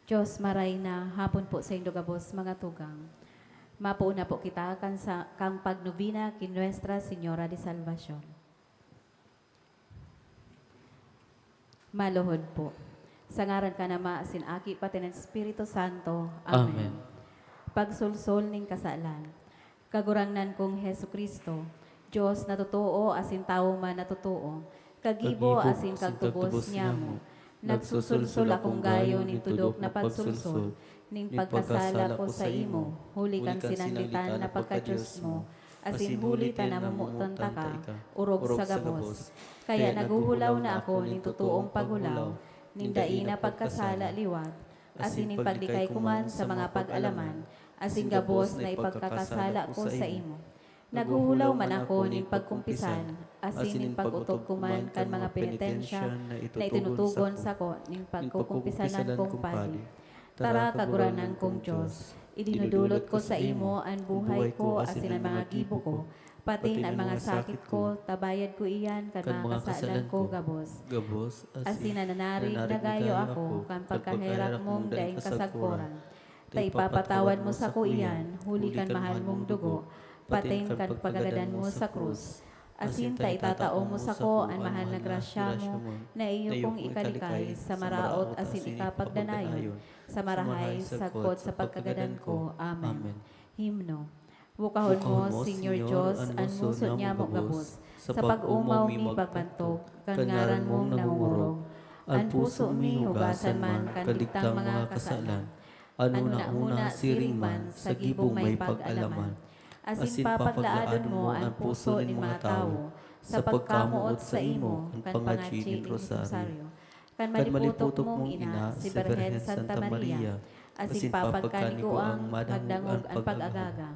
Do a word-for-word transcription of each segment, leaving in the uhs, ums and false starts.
Diyos maray na hapon po saindo gabos, mga tugang. Mapoon na po kita kan sa, kan pagnobena ki Nuestra Señora de Salvacion. Maluhod po. Sa ngaran kan Ama, asin Aki, pati nin Espiritu Santo. Amen. Amen. Pagsolsol nin kasalan. Kagurangnan kong Jesu-Cristo, Dios na totoo asin tawo man na totoo, kagibo asin kagtubos niamo, nagsosolsol akong gayo nin tudok na pagsolsol nin pagkasala ko saimo, huli kan sinanglitan na pagka-Dios mo, asin huli ta namomotan taka, orog sa gabos. Kaya naghuhulaw na ako nin totoong paghulaw, nin dai na pagkasala liwat, asin nin paglikay ko man sa mga pag-alaman, asin gabos na ipagkakasala ko saimo. Naghuhulaw man ako nin pagkumpisal, asin nin pag-otob ko man kan mga penitensya na itinutugon sako nin pagkukumpisalan kong padi. Tara, Kagurangnan kong Dios, idinudulot ko saimo an buhay ko asin an mga gibo ko, patin an mga sakit ko, ta bayad ko iyan kan mga kasalan ko gabos. Gabos, asin nananarig na gayo ako kan pagkaherak mong daing kasagkoran. Ta ipapatawad mo sako iyan, huli kan mahal mong dugo, patin kan pagkagadan mo sa krus. Asin ta itatao mo sako an mahal na grasya mo, na iyo kong ikalikay sa maraot asin ikapagdanayon, sa marahay sagkod sa pagkagadan ko. Amen. Himno. Bukahon mo, Señor Dios, an muso niamo gabos, sa pag-omaw mi magbantog kan ngaran mong nangongorog. An puso mi hugasan man kan digtang mga kasalan. An hunahuna siring man sa gibong may pag-alaman, asin papaglaadon mo an puso nin mga tawo sa pagkamoot saimo kan pangadyi nin rosaryo. Kan maliputok mong ina, si Birhen Santa Maria, asin papagkaniguang magdangog an pag-agaga.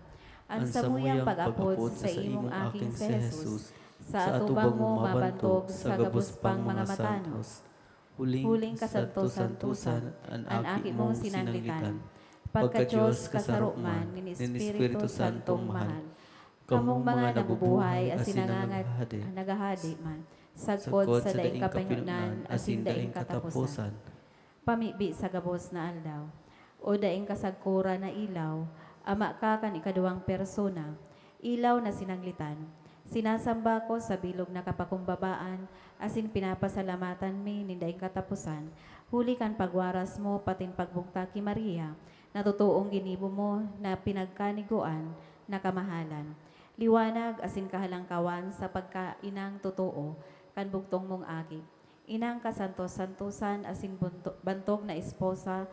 An samuyang pag-apod sa saimong Aking si Jesus, sa atubang mo mabantog sa gabos pang mga matanos. Huling kasanto-santosan, an Aki mong sinanglitan, pagka-Dios kasaro man nin Espiritu Santong mahal. Kamong mga nabubuhay asin nangangad-, naghahade man, sagkod sa daing kapinonan asin daing kataposan. Pamibi sa gabos na aldaw. O daing kasagkoran na ilaw, Ama ka kan ikaduwang persona, ilaw na sinanglitan. Sinasamba ko sa bilog na kapakumbabaan, asin pinapasalamatan mi nin daing kataposan, huli kan pagwaras mo patin pagbugtak ki Maria, na totoong ginibo mo na pinagkanigoan na kamahalan, liwanag asin kahalangkawan sa pagkainang totoo kan bugtong mong Aki. Inang kasantos-santosan asin bunto-, bantog na esposa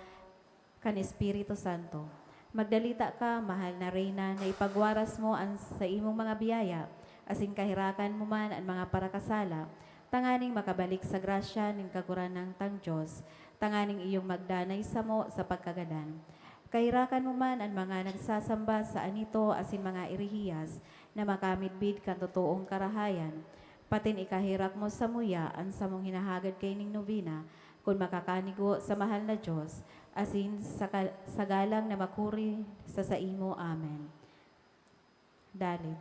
kan Espiritu Santo. Magdalita ka, mahal na Reyna, na ipagwaras mo an saimong mga biyaya, asin kaherakan mo man an mga parakasala, tanganing makabalik sa grasya nin Kagurangnan tang Dios, tanganing iyong magdanay samo sa pagkagadan. Kaherakan mo man an mga nagsasamba sa anito asin mga erehiyas na makamidbid kan totoong karahayan, patin ikaherak mo samuya an samong hinahagad kaining nobena, kun makakanigo sa mahal na Dios, asin sa ka-, sa galang na makuri sa saimo. Amen. Dalid.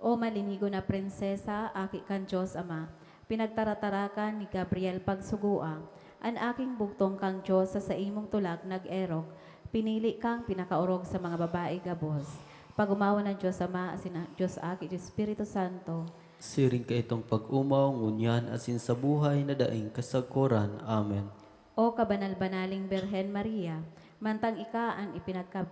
O malinigo na Prinsesa, Aki kan Dios Ama, pinagtaratarakan ni Gabriel pagsugoa, an aking bugtong kan Dios sa saimong tulak nag-erok, pinili kang pinakaorog sa mga babae gabos. Pag-omawon an Dios Ama, asin an Dios Aki, Dios Espiritu Santo. Siring kaitong pag-omaw, ngunyan, asin sa buhay na daing kasagkoran. Amen. O kabanal-banaling Birhen Maria, mantang ika an ipinagka-,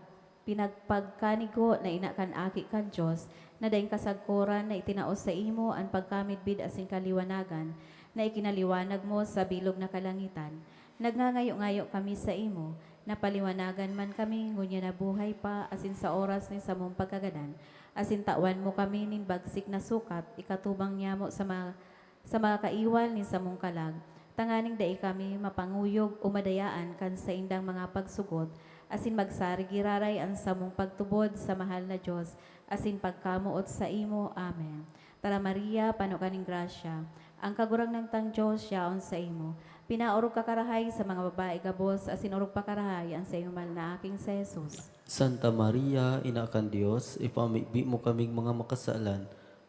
pinagpagkanigo na ina kan Aki kan Dios, na daing kasagkoran na itinao saimo an pagkamidbid asin kaliwanagan na ikinaliwanag mo sa bilog na kalangitan, nagngangayo-ngayo kami saimo, na paliwanagan man kami ngunyan na buhay pa asin sa oras nin samong pagkagadan, asin tawan mo kami nin bagsik na sukat ikatubang niamo sa mga sa mga kaiwal nin samong kalag, tanganing dai kami mapanguyog o madayaan kan saindang mga pagsugot, asin magsarig giraray an samong pagtubod sa mahal na Dios asin pagkamoot saimo. Amen. Tara, Maria, pano ka nin grasya, ang Kagurangnan tang Dios yaon saimo. Pinaorog ka karahay sa mga babae gabos, asin orog pa karahay an saimong mahal na Aking si Jesus. Santa Maria, Ina kan Dios, ipamibi mo kaming mga makasalan,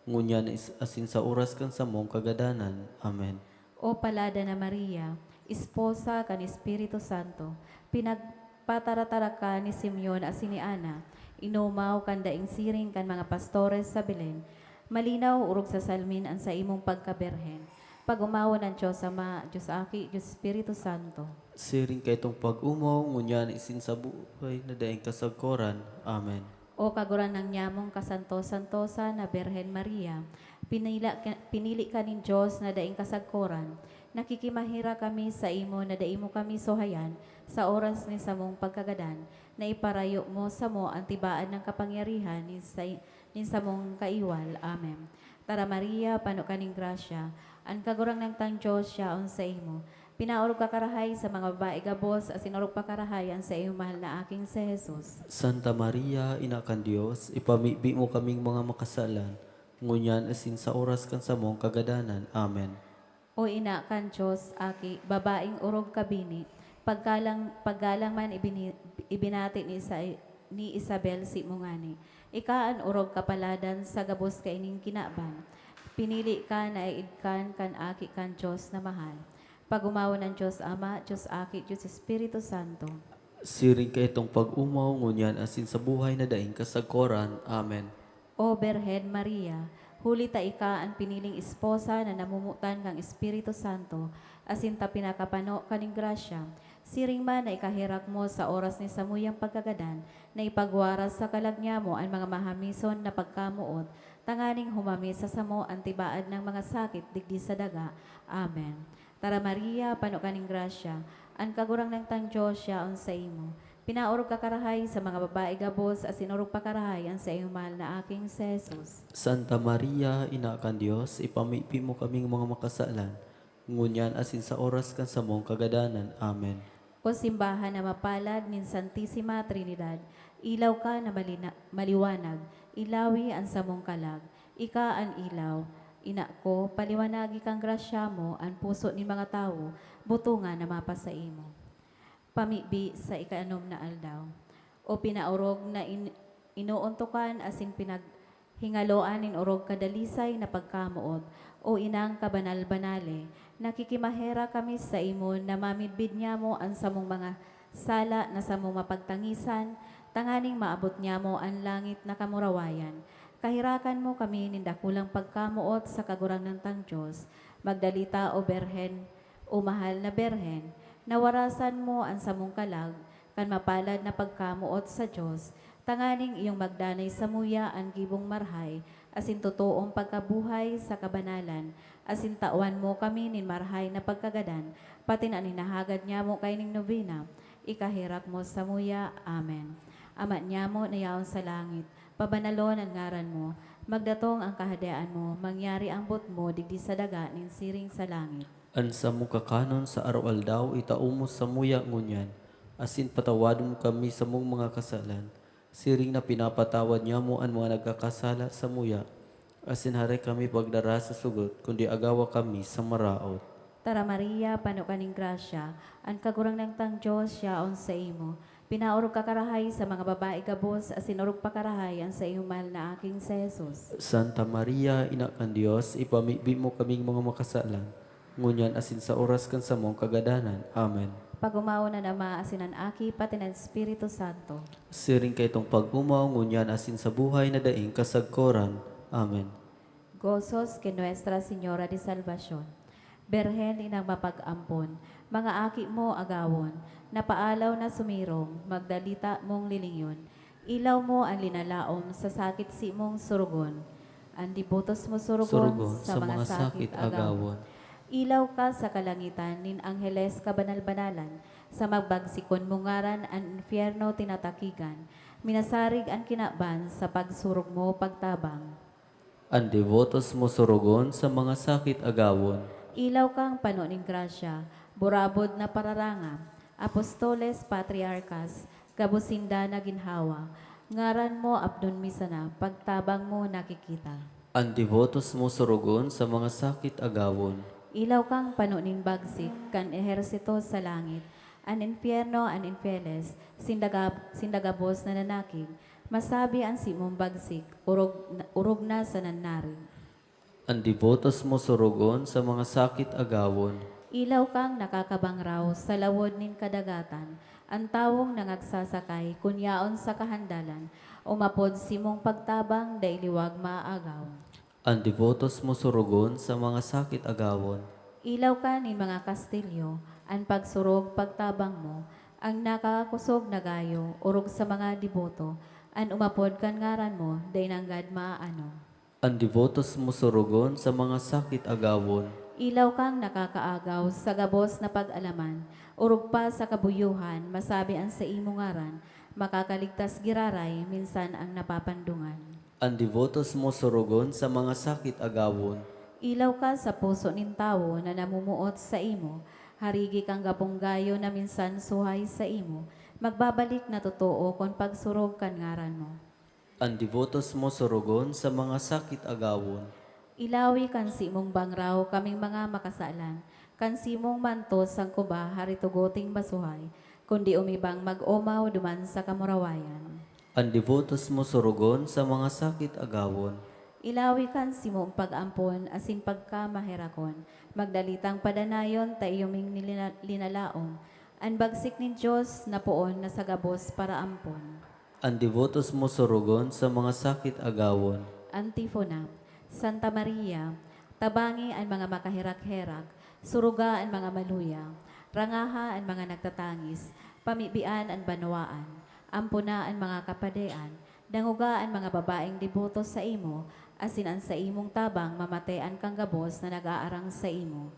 ngunyan is-, asin sa oras kan samong kagadanan. Amen. O palada na Maria, esposa kan Espiritu Santo. Pinagpataratara ka ni Simeon asin ni Ana, inumaw kan daing siring kan mga pastores sa Belen. Malinaw orog sa salmin an saimong pagkabirhen. Pag-omawon an Dios Ama, Dios Aki, Dios Espiritu Santo. Siring kaitong pag-omaw, ngunyan asin sa buhay na daing kasagkoran. Amen. O Kagurangnan nyamong kasanto-santosa na Birhen Maria, pinila ka, pinili ka nin Dios na daing kasagkoran. Nakikimaherak kami saimo na dai mo kami suhayan sa oras nin samong pagkagadan, na iparayo mo samo an tibaad na kapangyarihan nin sa, nin samong kaiwal. Amen. Tara Maria, pano ka nin grasya, an Kagurangnan tang Dios yaon saimo. Pinaorog ka karahay sa mga babae gabos, asin orog pa karahay an saimong mahal na Aking si Jesus. Santa Maria, Ina kan Dios, ipamibi mo kaming mga makasalan, ngunyan asin sa oras kan samong kagadanan. Amen. O Ina kan Dios, Aki, babaeng orog ka bini, paggalang, paggalang man ibini-, ibinati ni Isa-, ni Isabel si mo ngani. Ika an orog kapaladan sa gabos kaining kinaban. Pinili ka na iidkan kan Aki kan Dios na mahal. Pag-omawon an Dios Ama, Dios Aki, Dios Espiritu Santo. Siring kaitong pag-omaw, ngunyan asin sa buhay na daing kasagkoran. Amen. O Birhen Maria, huli ta ika an piniling esposa na namomotan kan Espiritu Santo, asin ta pinakapano ka nin grasya, siring man na ikaherak mo sa oras ni samuyang pagkagadan, na ipagwaras sa kalag nyamo an mga mahamison na pagkamoot, tanganing humami sa samo an tibaad nang mga sakit digdi sa daga. Amen. Tara Maria, pano ka nin grasya, an Kagurangnan tang Dios yaon saimo. Pinaorog ka karahay sa mga babae gabos, asin orog pa karahay an saimong mahal na Aking si Jesus. Santa Maria, Ina kan Dios, ipamibi mo kaming mga makasalan, ngunyan asin sa oras kan samong kagadanan. Amen. O simbahan na mapalad nin Santisima Trinidad, ilaw ka na malina-, maliwanag, ilawi an samong kalag. Ika an ilaw. Ina ko, paliwanagi kan grasya mo an puso nin mga tawo, butongan na mapasaimo. Pamibi sa ikaanom na aldaw. O pinaorog na in-, inoontokan asin pinaghingaloan nin orog kadalisay na pagkamoot, o Inang kabanal-banale, nakikimaherak kami saimo na mamidbid nyamo an samong mga sala na samong mapagtangisan, tanganing maabot nyamo an langit na kamurawayan. Kaherakan mo kami nin dakulang pagkamoot sa Kagurangnan tang Dios. Magdalita, O Birhen, O mahal na Birhen, na warasan mo an samong kalag kan mapalad na pagkamoot sa Dios, tanganing iyong magdanay samuya an gibong marhay asin totoong pagkabuhay sa kabanalan, asin tawan mo kami nin marhay na pagkagadan, pati na an hinahagad nyamo kaining nobena, ikaherak mo samuya. Amen. Ama nyamo na yaon sa langit, pabanalon an ngaran mo, magdatong an Kahadean mo, mangyari an boot mo digdi sa daga nin siring sa langit. An samong kakanon sa araw-aldaw itao mo samuya ngunyan, asin patawadon mo kami samong mga kasalan, siring na pinapatawad nyamo an mga nagkakasala samuya, asin hare kami pagdara sa sugot, kundi agawa kami sa maraot. Tara Maria, pano ka nin grasya, an Kagurangnan tang Dios yaon saimo. Pinaorog ka karahay sa mga babae gabos, asin orog pa karahay an saimong mahal na Aking si Jesus. Santa Maria, Ina kan Dios, ipamibi mo kaming mga makasalan, ngunyan asin sa oras kan samong kagadanan. Amen. Pag-omawon an Ama, asin an Aki, pati an Espiritu Santo. Siring kaitong pag-omaw, ngunyan asin sa buhay na daing kasagkoran. Amen. Gozos ki Nuestra Señora de Salvacion. Birhen, Inang mapag-ampon, mga aki mo agawon, na paalaw na sumirong, magdalita mong lilingyon. Ilaw mo an linalaom sa sakit si mong surugon. An debotos mo surugon Surugon sa sa mga mga sakit sakit agawon. agawon. Ilaw ka sa kalangitan nin angheles kabanal-banalan, sa magbagsikon mo ngaran an impyerno tinatakigan. Minasarig an kinaban sa pagsurog mo pagtabang. An debotos mo surugon sa mga sakit agawon. Ilaw kang pano nin grasya, burabod na pararanga, apostoles, patriarkas, gabos sinda na ginhawa. Ngaran mo apdon mi sana, pagtabang mo nakikita. An debotos mo surugon sa mga sakit agawon. Ilaw kang pano nin bagsik kan ehersito sa langit, an impyerno, an infieles, sinda gab-, sinda gabos na nanakig, masabi an simong bagsik, orog na, orog na sa nanari. An debotos mo surugon sa mga sakit agawon. Ilaw kang nakakabangraw sa lawod nin kadagatan, an tawong nangagsasakay kun yaon sa kahandalan, umapod simong pagtabang dai liwag maagaw. An debotos mo surugon sa mga sakit agawon. Ilaw ka nin mga kastilyo, an pagsurog pagtabang mo, ang nakakakosog na gayo, orog sa mga deboto, an umapod kan ngaran mo, dai nanggad maaano. An debotos mo surugon sa mga sakit agawon. Ilaw kang nakakaagaw sa gabos na pag-alaman, orog pa sa kabuyohan, masabi an saimo ngaran, makakaligtas giraray, minsan ang napapandungan. An debotos mo surugon sa mga sakit agawon. Ilaw ka sa puso nin tawo na namumuot saimo, harigi kang gabong gayo na minsan suhay saimo, magbabalik na totoo kun pagsurog kan ngaran mo. An debotos mo surugon sa mga sakit agawon. Ilawi kan simong bangraw kaming mga makasalan, kan simong manto sangko ba hari tugoting masuhay, kundi umibang mag-omaw duman sa kamurawayan. An debotos mo surugon sa mga sakit agawon. Ilawi kan simong pag-ampon asin pagkamaherakon, magdalitang padanayon ta iyo ming nilina-, linalaom, an bagsik nin Dios na poon na sa gabos paraampon. An debotos mo surugon sa mga sakit agawon. Antifona. Santa Maria, tabangi an mga makaherak-herak, suruga an mga maluya, rangaha an mga nagtatangis, pamibian an banwaan, ampona an mga kapadean, dangoga an mga babaeng deboto saimo, asin an saimong tabang mamate an kanggabos na nag-aarang saimo.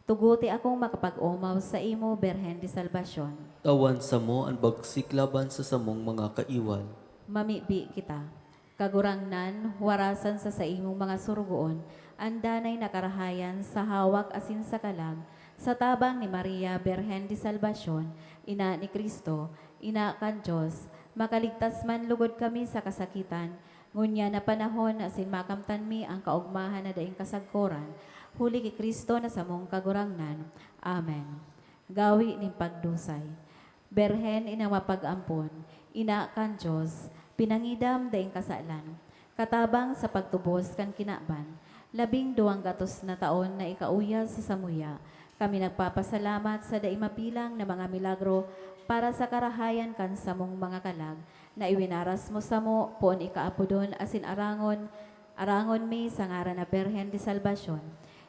Tuguti akong makapag-omaw saimo, Birhen de Salvacion. Tawan samo an bagsik laban sa samong mga kaiwal. Mamibi kita. Kagurangnan, warasan sa saimong mga sorogoon an danay na karahayan sa hawak asin sa kalag, sa tabang ni Maria, Birhen de Salvacion, ina ni Cristo, ina kan Dios, makaligtas man lugod kami sa kasakitan, ngunyan na panahon asin makamtan mi an kaogmahan na daing kasagkoran, huli ki Cristo na samong Kagurangnan. Amen. Gawi nin pagdusay. Birhen inang mapag-ampon, ina kan Dios, pinangidam daing kasalan, katabang sa pagtubos kan kinaban, labing duwang gatos na taon na ikauya sa samuya, kami nagpapasalamat sa dai mabilang na mga milagro para sa karahayan kan samong mga kalag, na iwinaras mo samo poon ikaapodon asin arangon, arangon mi sa ngaran na Birhen de Salvacion.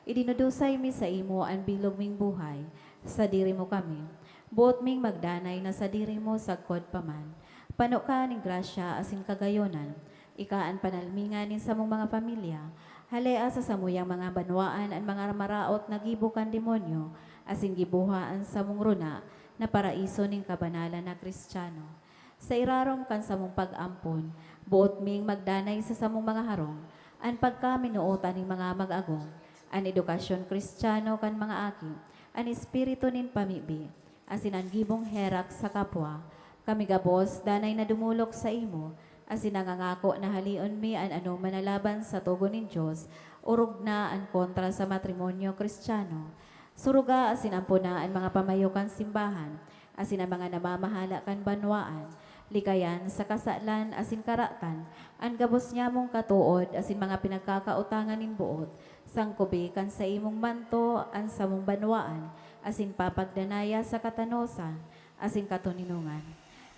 Idinudusay mi saimo an bilog ming buhay, sadiri mo kami. Boot ming magdanay na sadiri mo sagkod pa man. Pano ka nin grasya asin kagayonan. Ika an panalmingan nin samong mga pamilya. Halea sa samuyang mga banwaan an mga maraot na gibo kan demonyo, asin giboha an samong runa na paraiso nin kabanalan na Cristiano. Sa irarom kan samong pag-ampon, boot ming magdanay sa samong mga harong, an pagkaminootan nin mga mag-agom, an edukasyon Cristiano kan mga aki, an espiritu nin pamibi, asin an gibong herak sa kapwa. Kami gabos danay na dumolok saimo, asin nangangako na haleon mi an anoman na laban sa togon nin Dios, orog na an kontra sa matrimonyo Cristiano. Suruga asin ampona an mga pamayo kan simbahan, asin an mga namamahala kan banwaan, likayan sa kasalan asin karatan an gabos nyamong katood asin mga pinagkakaotangan nin boot, sangkobi kan saimong manto an samong banwaan, asin papagdanaya sa katanosan asin katoninongan.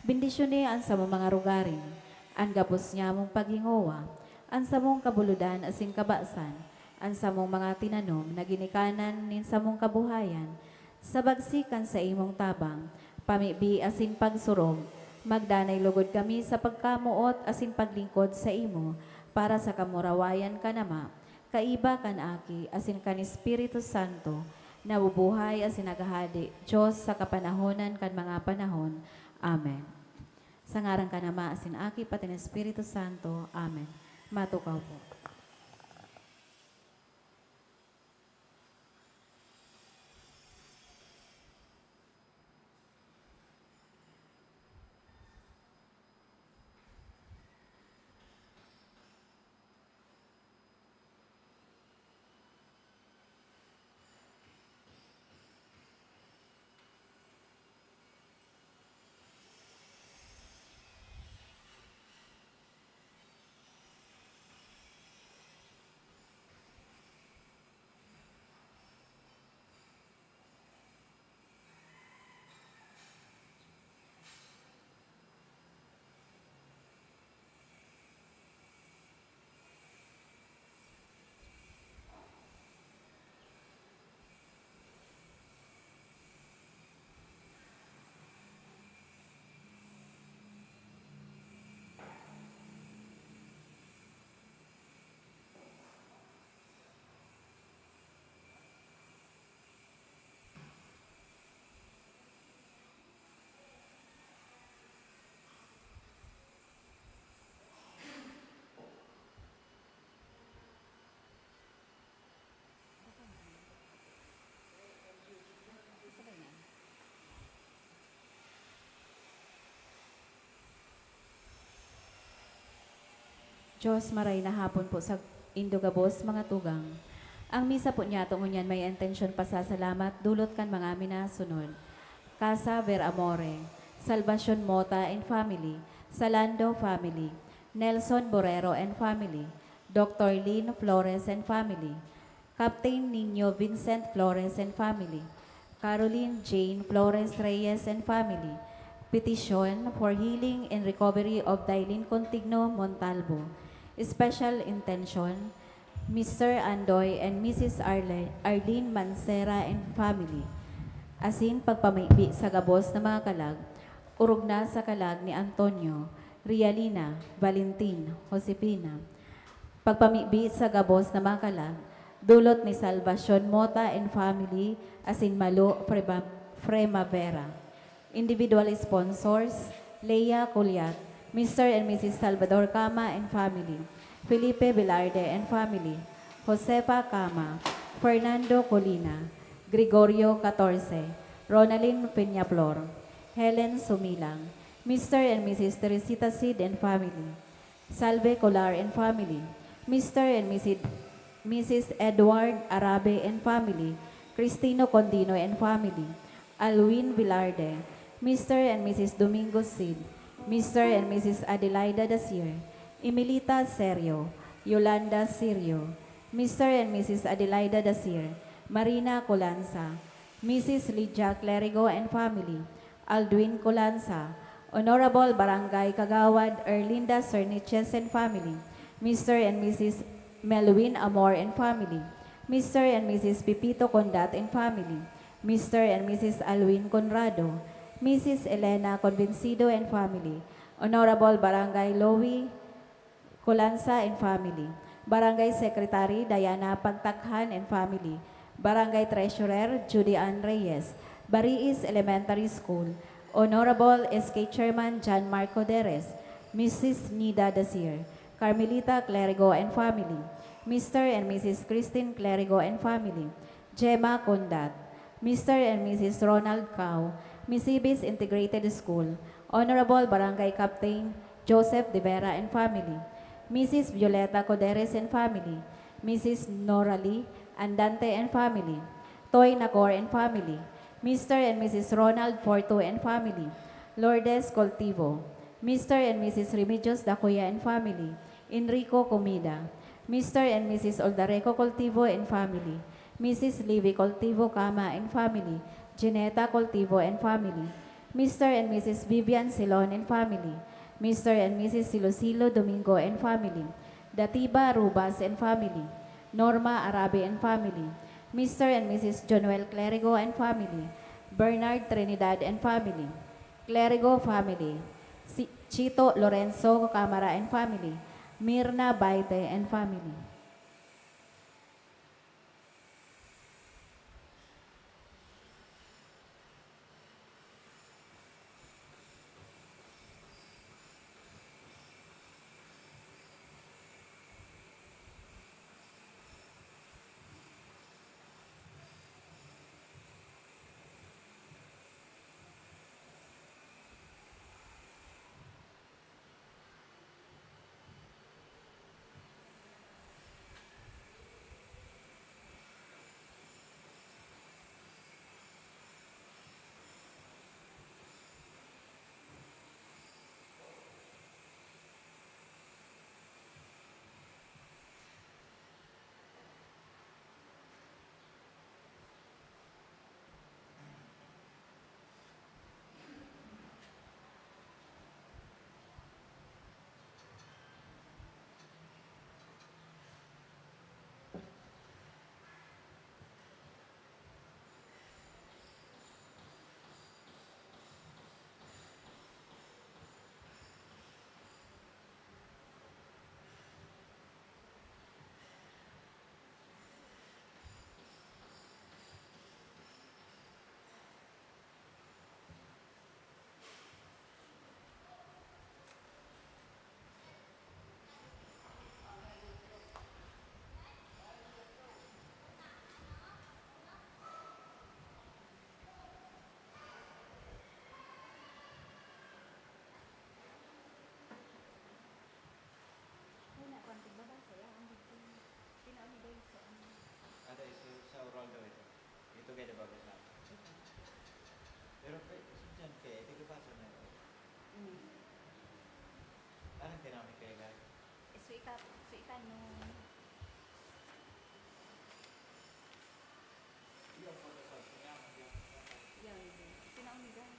Bendisyoni an samong mga rogaring, an gabos nyamong paghingowa, an samong kabulodan asin kabasan, an samong mga tinanom na ginikanan nin samong kabuhayan, sa bagsik kan saimong tabang, pamibi asin pagsurog, magdanay lugod kami sa pagkamoot asin paglingkod saimo para sa kamurawayan kan Ama, kaiba kan Aki, asin kan Espiritu Santo, nabubuhay asin naghahade, Dios sa kapanahonan kan mga panahon. Amen. Sa ngaran kan Ama, asin Aki, pati nin Espiritu Santo. Amen. Matukaw po. Diyos, maray na hapon po sa indo gabos, mga tugang. Ang misa po niyato ngunyan may intensyon pasasalamat dulot kan mga minasunod: Casa Veramore, Salvacion Mota and family, Salando family, Nelson Borrero and family, Doctor Lynn Flores and family, Captain Nino Vincent Flores and family, Caroline Jane Flores Reyes and family, petition for healing and recovery of Dailin Contigno Montalvo. Special intention, Mister Andoy and Missus Arle-, Arlene Mancera and family. Asin pagpamibi sa gabos na mga kalag, orog na sa kalag ni Antonio, Rialina, Valentin, Josefina. Pagpamibi sa gabos na mga kalag, dulot ni Salvacion Mota and family, asin Malo Prema-, Primavera. Individual sponsors, Lea Culiat, Mister and Missus Salvador Cama and family, Felipe Velarde and family, Josefa Cama, Fernando Colina, Gregorio Catorce, Ronaldin Peñaflor, Helen Sumilang, Mister and Missus Teresita Cid and family, Salve Colar and family, Mister and Missus Missus Edward Arabe and family, Cristino Condino and family, Alwin Velarde, Mister and Missus Domingos Cid, Mister and Missus Adelaida Dasir, Emilita Serio, Yolanda Sirio, Mister and Missus Adelaida Dasir, Marina Colanza, Missus Lydia Clerigo and family, Aldwin Colanza, Honorable Barangay Kagawad Erlinda Cerniches and family, Mister and Missus Melwin Amor and family, Mister and Missus Pipito Condat and family, Mister and Missus Alwin Conrado, Missus Elena Convencido and family, Honorable Barangay Louie Colanza and family, Barangay Secretary Diana Pagtakhan and family, Barangay Treasurer Judy Ann Reyes, Bariis Elementary School, Honorable S K Chairman John Marco Deres, Missus Nida Dasir, Carmelita Clerigo and family, Mister and Missus Christine Clerigo and family, Gemma Condat, Mister and Missus Ronald Cao, Misibis Integrated School, Honorable Barangay Captain Joseph De Vera and family, Missus Violeta Coderes and family, Missus Noralie Andante and family, Toy Nacor and family, Mister and Missus Ronald Forto and family, Lourdes Cultivo, Mister and Missus Remedios Dacuya and family, Enrico Comida, Mister and Missus Oldareco Cultivo and family, Missus Livy Cultivo Cama and family, Gineta Cultivo and family, Mister and Missus Vivian Silon and family, Mister and Missus Silosilo Domingo and family, Datiba Rubas and family, Norma Arabe and family, Mister and Missus Jonuel Clerigo and family, Bernard Trinidad and family, Clerigo family, si Chito Lorenzo Camara and family, Mirna Baite and family. Pero pe, sudyan pe, tiglubasan na yun. Mm. Parang tinamay kayo, guys. Eh, so ika-, so ika, no? Iyo, photo sa, sa niya, mag-, Yan. Sinaon ni Glenn.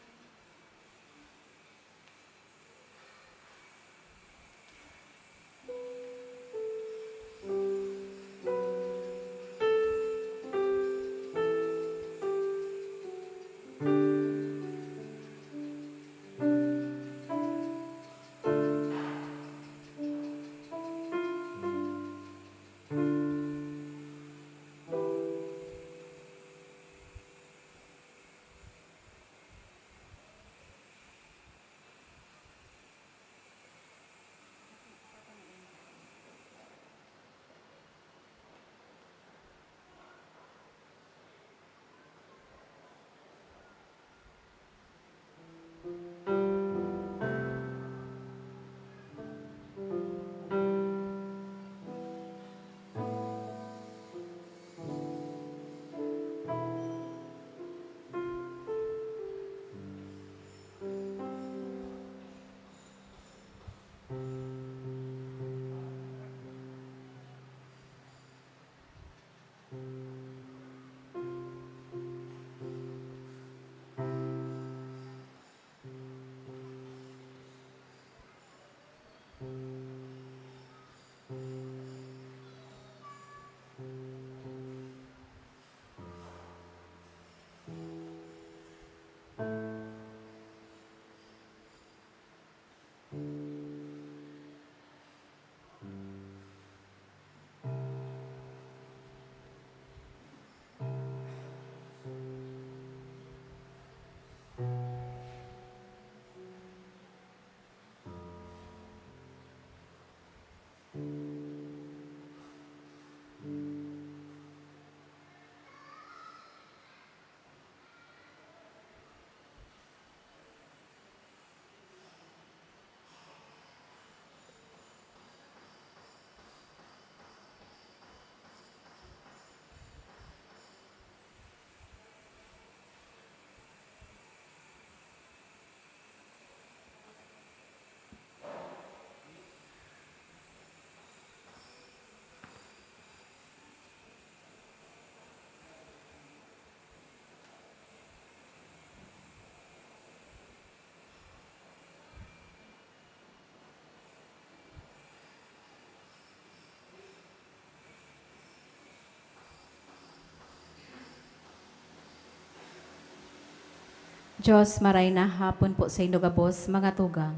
Diyos, maray na hapon po saindo gabos, mga tugang.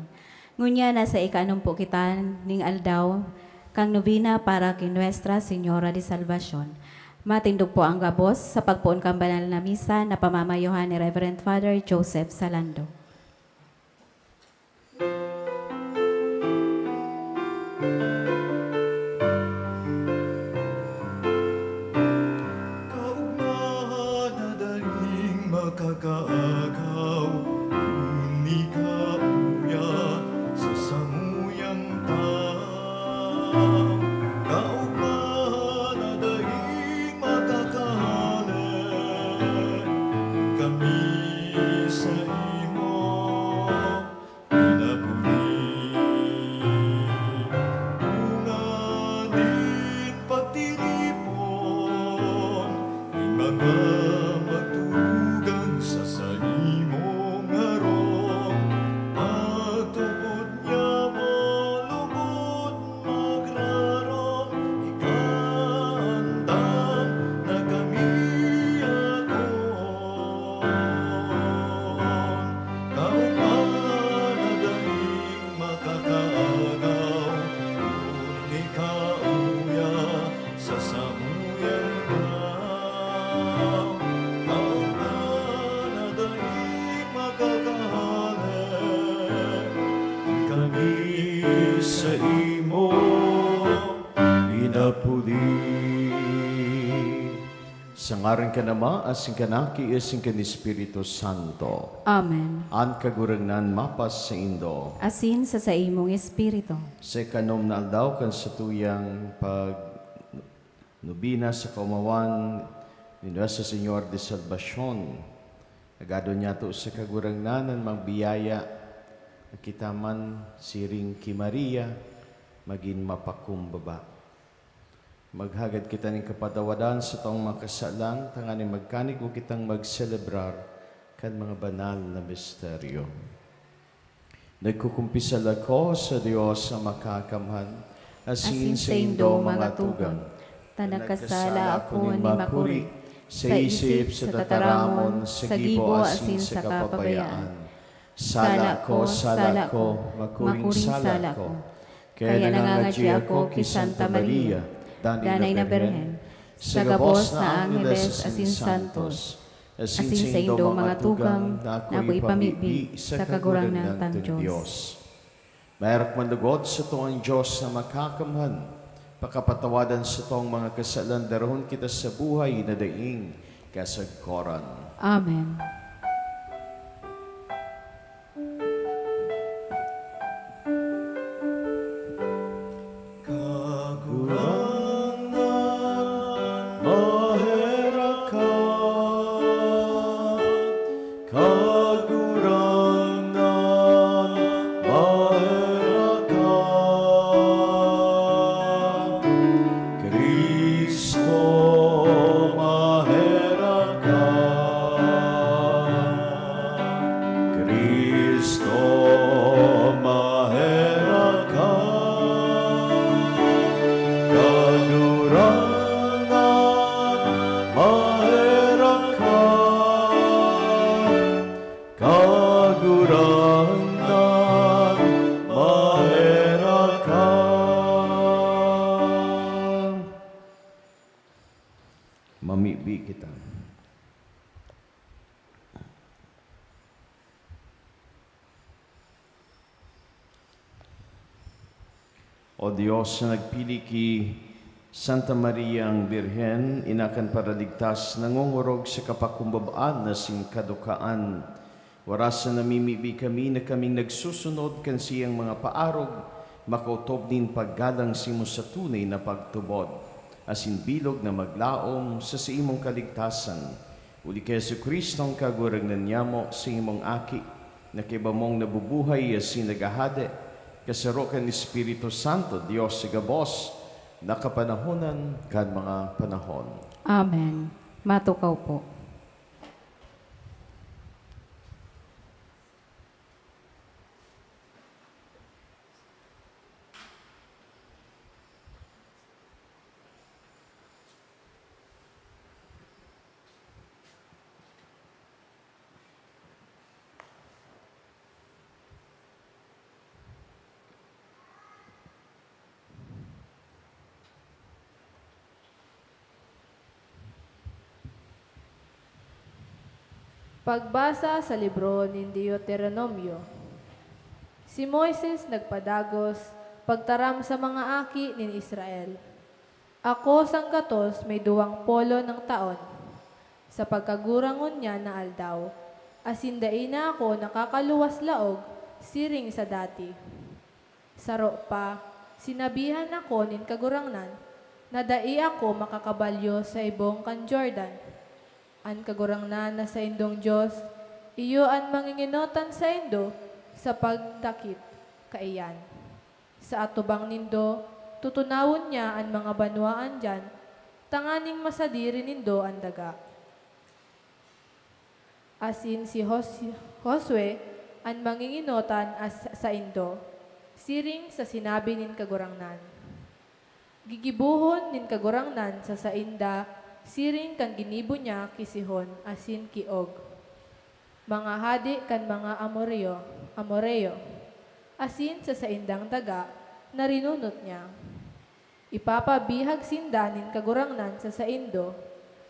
Ngunyan, nasa ika-anom po kita ning aldaw kan nobena para ki Nuestra Señora de Salvacion. Matindog po ang gabos sa pagpoon kan banal na misa na pamamayohan ni Reverend Father Joseph Salando. Kaogmahan na daing makakaagaw, kun ika uya sa samuyang tahaw. Kaogmahan na daing makakahale, kami saimo pinapuli. Bunga nin pagtiripon nin mga magtugang sa saimong harong, pagtubod niya malugod magrarom, ikaandam na kami akon. Kaogmahan na daing makakaagaw, kun ika uya sa samuyang tahaw. Kaogmahan na daing makakahale, kun kami saimo pinapuli. Sa ngaran kan Ama, asin kan Aki, asin kan Espiritu Santo. Amen. An Kagurangnan mapasaindo. Asin sa saimong espiritu. Sa ikanom na aldaw kan satuyang pag-, nobena sa kaomawan Nin sa Señor de Salvacion, nagado niyato sa Kagurangnan an magbiyaya, na kita man siring ki Maria, magin mapakumbaba. Maghagad kita nin kapatawadan sa taong mga kasalan, tanganing magkanigo kitang magselebrar kan mga banal na misteryo. Nagkukumpisal ako sa Dios na Makakamhan, asin saindo, mga tugang, ta nagkasala ako nin makuri, sa isip, sa tataramon, sa gibo, asin sa kapabayaan. Sala ko, sala ko, makuring sala ko. Kaya nangangadyi ako ki Santa Maria, danay na Birhen, sa gabos na angheles asin santos, asin saindo, mga tugang, na ako ipamibi sa Kagurangnan tang Dios. Maherak man lugod sato an Dios na Makakamhan, pakapatawadan satong mga kasalan, darahon kita sa buhay na daing kasagkoran. Amen. Kagurangnan, maherak ka. Kagurangnan, maherak ka. Cristo, maherak ka. Cristo, maherak ka. Kagurangnan, maherak ka. Kagurangnan, maherak ka. Mamibi kita. O Dios na nagpili ki Santa Maria ang Birhen, ina kan Paraligtas, nangongorog sa kapakumbabaan asin kadukaan. Oras na namimibi kami na kaming nagsusunod kan saiyang mga paarog, makaotob nin paggalang sa imo sa tunay na pagtubod, asin bilog na maglaom sa saimong kaligtasan. Uli ki Jesu-Cristo, ang Kagurangnan nyamo, sa imong Aki, na kaiba mong nabubuhay asin naghahade, kasaro kan Espiritu Santo, Dios sa gabos, na kapanahonan kan mga panahon. Amen. Matukaw po. Pagbasa sa libro nin Deuteronomio. Si Moises nagpadagos pagtaram sa mga aki nin Israel. Ako sanggatos may duwang polo nang taon, sa pagkagurang ngunyan na aldaw, asin dai na ako nakakaluwas laog siring sa dati. Saro pa, sinabihan ako nin Kagurangnan na dai ako makakabalyo sa ibong kan Jordan. An Kagurangnan na saindong Dios, iyo an mangingenotan saindo sa pagdakit kaiyan. Sa atubang nindo, tutunawon niya an mga banwaan diyan, tanganing masadiri nindo an daga. Asin si Jos-, Josue an mangingenotan as saindo, siring sa sinabi nin Kagurangnan. Gigibohon nin Kagurangnan sa sainda siring kan ginibo niya ki Sihon asin ki Og, mga hade kan mga Amoreo, Amoreo, asin sa saindang daga na rinunot niya. Ipapabihag sinda nin Kagurangnan sa saindo,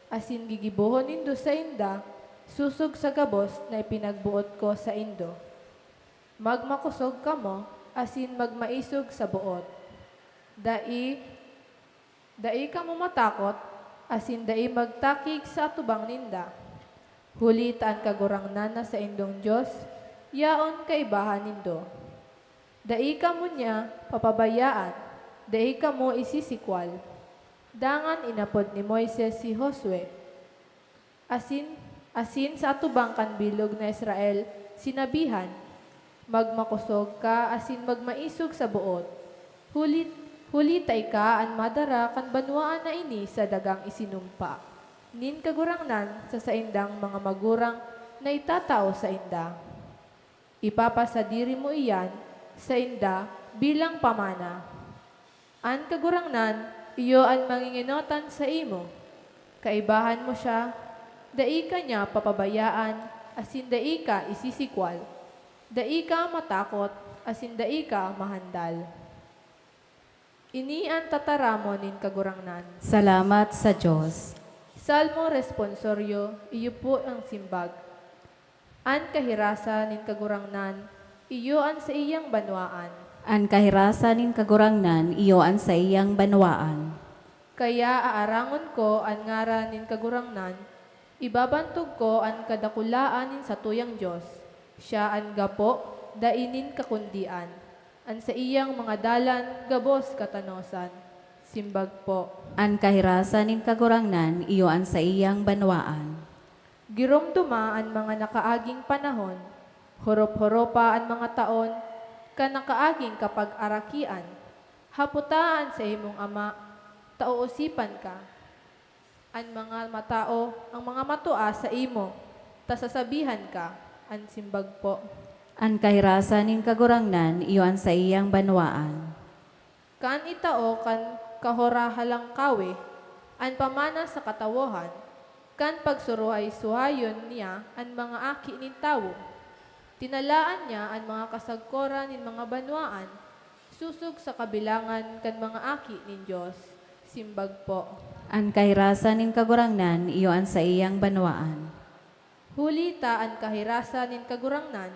asin gigibohon nindo sainda sosog sa gabos na ipinagboot ko saindo. Magmakosog kamo asin magmaisog sa boot. Dai, dai kamo matakot asin dai magtakig sa atubang ninda, huli ta an Kagurangnan na saindong Dios yaon kaibahan nindo. Dai kamo niya papabayaan, dai kamo isisikwal. Dangan inapod ni Moises si Josue, Asin, asin sa atubang kan bilog na Israel, sinabihan, "Magmakosog ka asin magmaisog sa boot, huli, huli ta ika an madara kan banwaan na ini sa dagang isinumpa nin Kagurangnan sa saindang mga magurang na itatao sainda. Ipapasadiri mo iyan sainda bilang pamana." An Kagurangnan iyo an mangingenotan saimo. Kaibahan mo siya, dai ka niya papabayaan asin dai ka isisikwal. Dai ka matakot asin dai ka mahandal. Ini an tataramon nin Kagurangnan. Salamat sa Dios. Salmo Responsorio, iyo po ang simbag. An kahirasan nin Kagurangnan, iyo an saiyang banwaan. An kahirasan nin Kagurangnan, iyo an saiyang banwaan. Kaya aarangon ko an ngaran nin Kagurangnan, ibabantog ko an kadakulaan nin satuyang Dios. Siya an gapo, dai nin kakundian. An saiyang mga dalan gabos katanosan. Simbag po. An kahirasan nin Kagurangnan, iyo an saiyang banwaan. Giromdoma an mga nakaaging panahon, horop-horopa an mga taon kan nakaaging kapag-arakian. Hapota an saimong ama, ta oosipan ka. An mga matao, an mga matua saimo, ta sasabihan ka. An simbag po. An kahirasan nin Kagurangnan, iyo an saiyang banwaan. Kan itao kan Kahorohalangkawe an pamana sa katawohan, kan pagsuruhay-suhayon niya an mga aki nin tawo. Tinalaan niya an mga kasagkoran nin mga banwaan, sosog sa kabilangan kan mga aki nin Dios. Simbag po. An kahirasan nin Kagurangnan, iyo an saiyang banwaan. Huli ta an kahirasan nin Kagurangnan,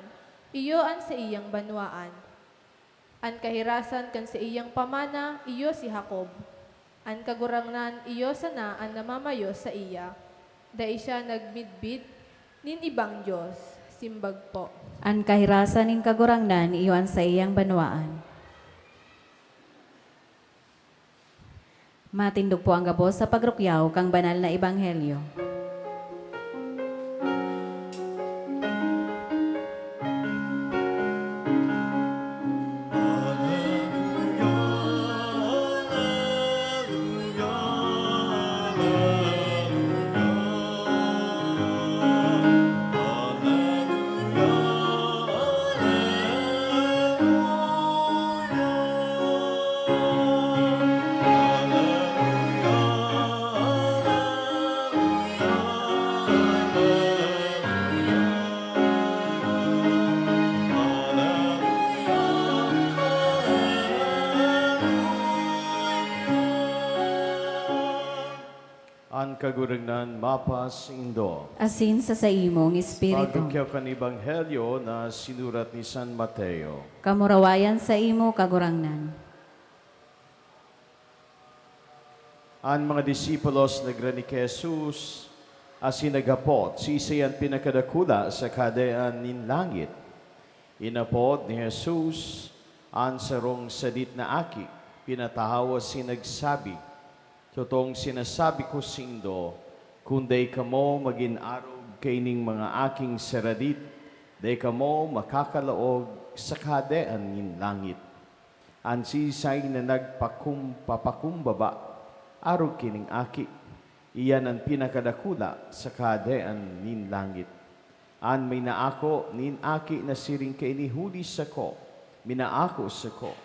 iyo an saiyang banwaan. An kahirasan kan saiyang pamana, iyo si Jacob. An Kagurangnan iyo sana an namamayo saiya. Dai siya nagmidbid nin ibang dios. Simbag po. An kahirasan nin Kagurangnan iyo an saiyang banwaan. Matindog po ang gabos sa pagrukyaw kan banal na ebanghelyo. An Kagurangnan mapasaindo. Asin sa saimong espiritu. Pagdukyaw kan Ebanghelyo na sinurat ni San Mateo. Kamurawayan saimo, Kagurangnan. An mga disipulos nagrani ki Jesus asin naghapot, "Siisay an pinakadakula sa Kahadean nin langit?" Inapod ni Jesus an sarong sadit na aki, pinatahaw asin nagsabi, "Totoong sinasabi ko saindo, kun dai kamo magin arog kaining mga aking saradit, dai kamo makakalaog sa Kahadean nin langit." An siisay na nagpakum-, papakumbaba arog ki ning aki, iyan an pinakadakula sa Kahadean nin langit. An may naako nin aki nasiring kaini huli sako, minaako sako.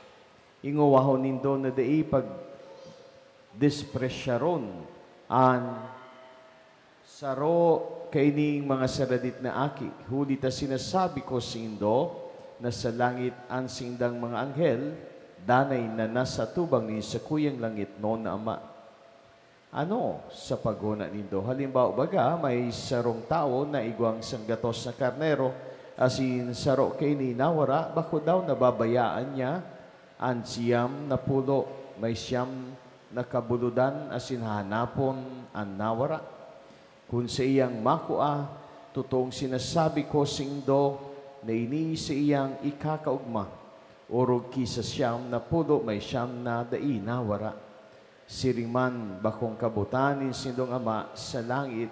Ingowahon nindo na dai pagdespresyaron an saro kaining mga saradit na aki, huli ta sinasabi ko saindo na sa langit an saindang mga anghel danay na nasa atubang nin sakuyang langitnon na Ama. Ano sa paghona nindo? Halimbawa baga, may sarong tawo na igwang sanggatos na karnero, asin saro kaini nawara, bako daw nababayaan niya an siyam na pulo? May siyam na kabulodan asin hahanapon an nawara. Kun saiyang makua, totoong sinasabi ko saindo na ini saiyang ikakaogma, orog ki sa siyam na pulo may siyam na dai nawara. Siring man, bakong kabotan nin saindong Ama sa langit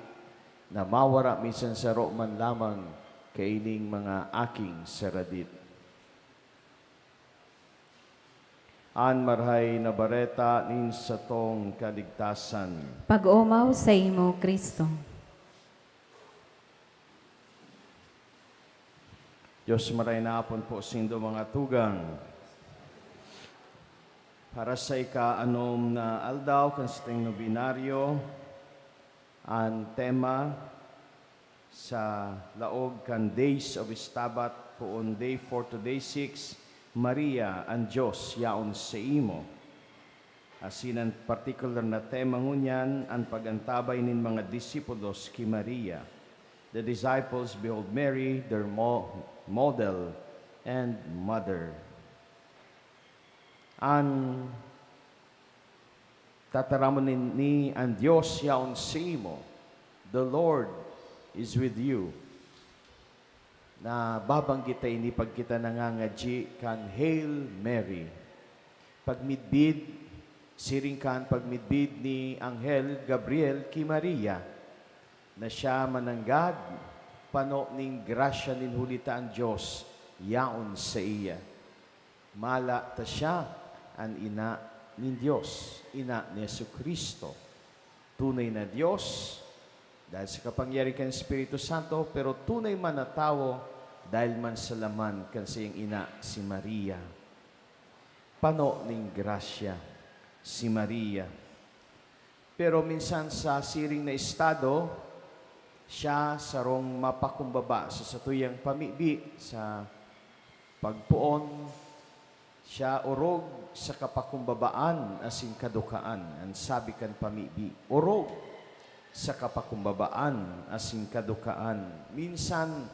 na mawara minsan saro man lamang kaining mga aking saradit. An Marahay na Bareta nin satong kaligtasan. Pag-omaw saimo, Cristo. Dios, maray na hapon po sindo, mga tugang. Para sa ika-anom na aldaw kan satuyang nobinaryo, an tema sa laog kan Days of Stabat, poon day four to day six, Maria, an Dios yaon saimo. Asin an partikular na tema ngunyan, an pag-antabay nin mga disipulos ki Maria. The disciples behold Mary, their mo-, model and mother. An tataramon ni, ni an Dios yaon saimo, "The Lord is with you." Nababanggit ta ini pag kita nangangadyi kan Hail Mary. Pagmidbid, siring kan pagmidbid ni Anghel Gabriel ki Maria, na siya mananggad, pano nin grasya nin huli ta an Dios yaon saiya. Mala ta siya an ina nin Dios, ina ni Jesu-Cristo. Tunay na Dios, dahil sa kapangyarihan kan Espiritu Santo, pero tunay man na tawo, dahil man sa laman kan saiyang ina, si Maria. Pano nin grasya si Maria. Pero minsan sa siring na estado, siya sarong mapakumbaba sa satuyang pamibi, sa pagpoon, siya orog sa kapakumbabaan asin kadukaan, an sabi kan pamibi, orog sa kapakumbabaan asin kadukaan. Minsan,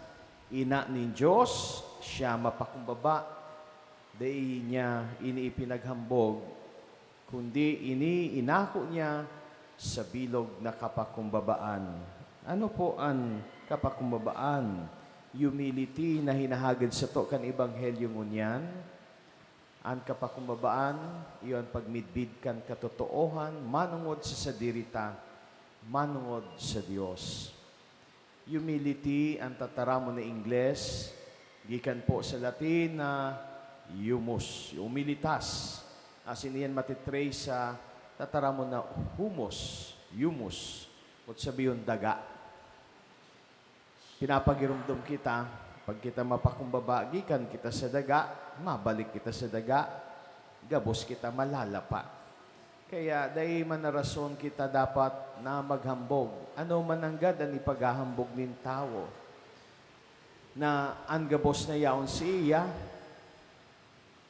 ina nin Dios, siya mapakumbaba, dai niya ini ipinaghambog, kundi ini inako niya sa bilog na kapakumbabaan. Ano po an kapakumbabaan? Humility na hinahagad sato kan Ebanghelyo ngunyan. An kapakumbabaan, iyo an pagmidbid kan katotoohan manongod sa sadiri ta, manongod sa Dios. Humility an tataramon na Ingles, gikan po sa Latin na humus, humilitas. Asin iyan matitrace sa tataramon na humus, humus, o sabihon daga. Pinapagiromdom kita, pag kita mapakumbaba, gikan kita sa daga, mabalik kita sa daga, gabos kita malalapa. Kaya dai man na rason kita dapat na maghambog. Ano man nanggad an ipaghahambog nin tawo? Na an gabos na yaon saiya,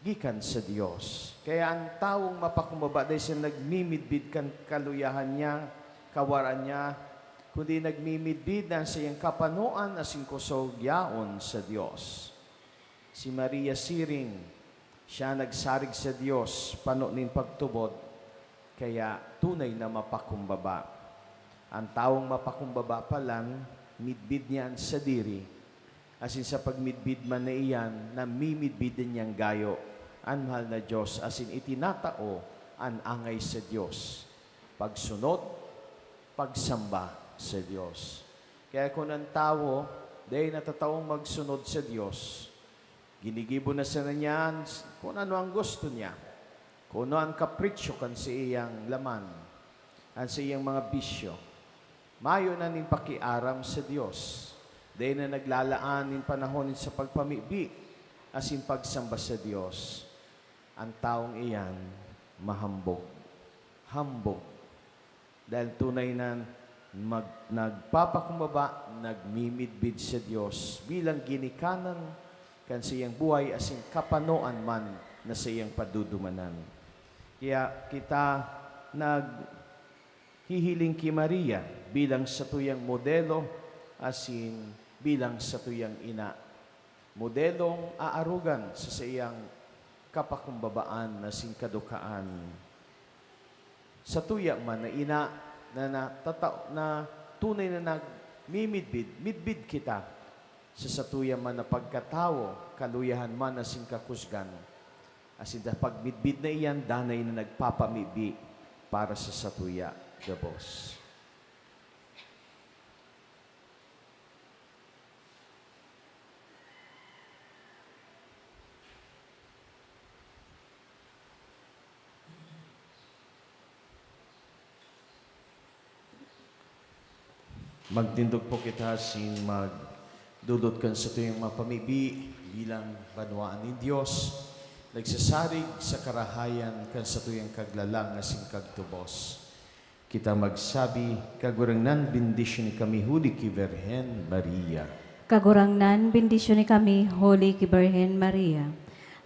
gikan sa Dios. Kaya an tawong mapakumbaba dai siya nagmimidbid kan kaluyahan niya, kawaran niya, kundi nagmimidbid na an saiyang kapanoan asin kusog yaon sa Dios. Si Maria siring, siya nagsarig sa Dios pano nin pagtubod, kaya tunay na mapakumbaba. An tawong mapakumbaba palan, midbid niya an sadiri, asin sa pagmidbid man na iyan, namimidbid din niyang gayo an mahal na Dios, asin itinatao an angay sa Dios, pagsunod, pagsamba sa Dios. Kaya kun an tawo dai natataong magsunod sa Dios, ginigibo na sana niya an s-, kun ano ang gusto niya, kun ano an kapritsyo kan saiyang laman, an saiyang mga bisyo. Mayo na nin pakiaram sa Dios. Dai na naglalaan nin panahon sa pagpamibi asin pagsamba sa Dios. An tawong iyan mahambog. Hambog. Dahil tunay na mag-, nagpapakumbaba, nagmimidbid sa Dios bilang ginikanan kan saiyang buhay asin kapanoan man na saiyang padudumanan. Kaya kita naghihiling ki Maria bilang satuyang modelo asin bilang satuyang ina. Modelong aarogan sa saiyang kapakumbabaan asin kadukaan. Satuya man na ina na natata-, na tunay na nagmimidbid, midbid kita sa satuya man na pagkatawo, kaluyahan man asin kakusgan. Asin sa pagmidbid na iyan, danay na nagpapamibi para sa satuya gabos. Magtindog po kita asin magdodot kan satuyang mapamibi bilang banwaan nin Dios, nagsasarig sa karahayan kan satuyang Kaglalang asin Kagtubos. Kita magsabi, "Kagurangnan, bendisyoni kami huli ki Birhen Maria." Kagurangnan, bendisyoni kami huli ki Birhen Maria.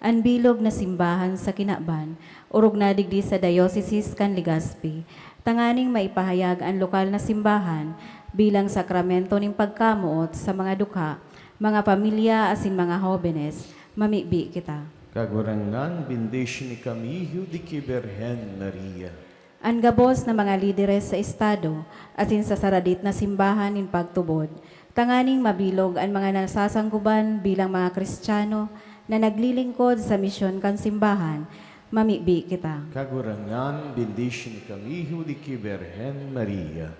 An bilog na simbahan sa kinaban, orog na digdi sa Diocese kan Legazpi, tanganing maipahayag an lokal na simbahan bilang sakramento nin pagkamoot sa mga dukha, mga pamilya asin mga hobenes, mamibi kita. Kagurangnan, bendisyoni kami huli ki Birhen Maria. An gabos na mga lideres sa estado asin sa saradit na simbahan nin pagtubod, tanganing mabilog an mga nasasanggoban bilang mga Kristiyano na naglilingkod sa misyon kan simbahan, mamibi kita. Kagurangnan, bendisyoni kami huli ki Birhen Maria.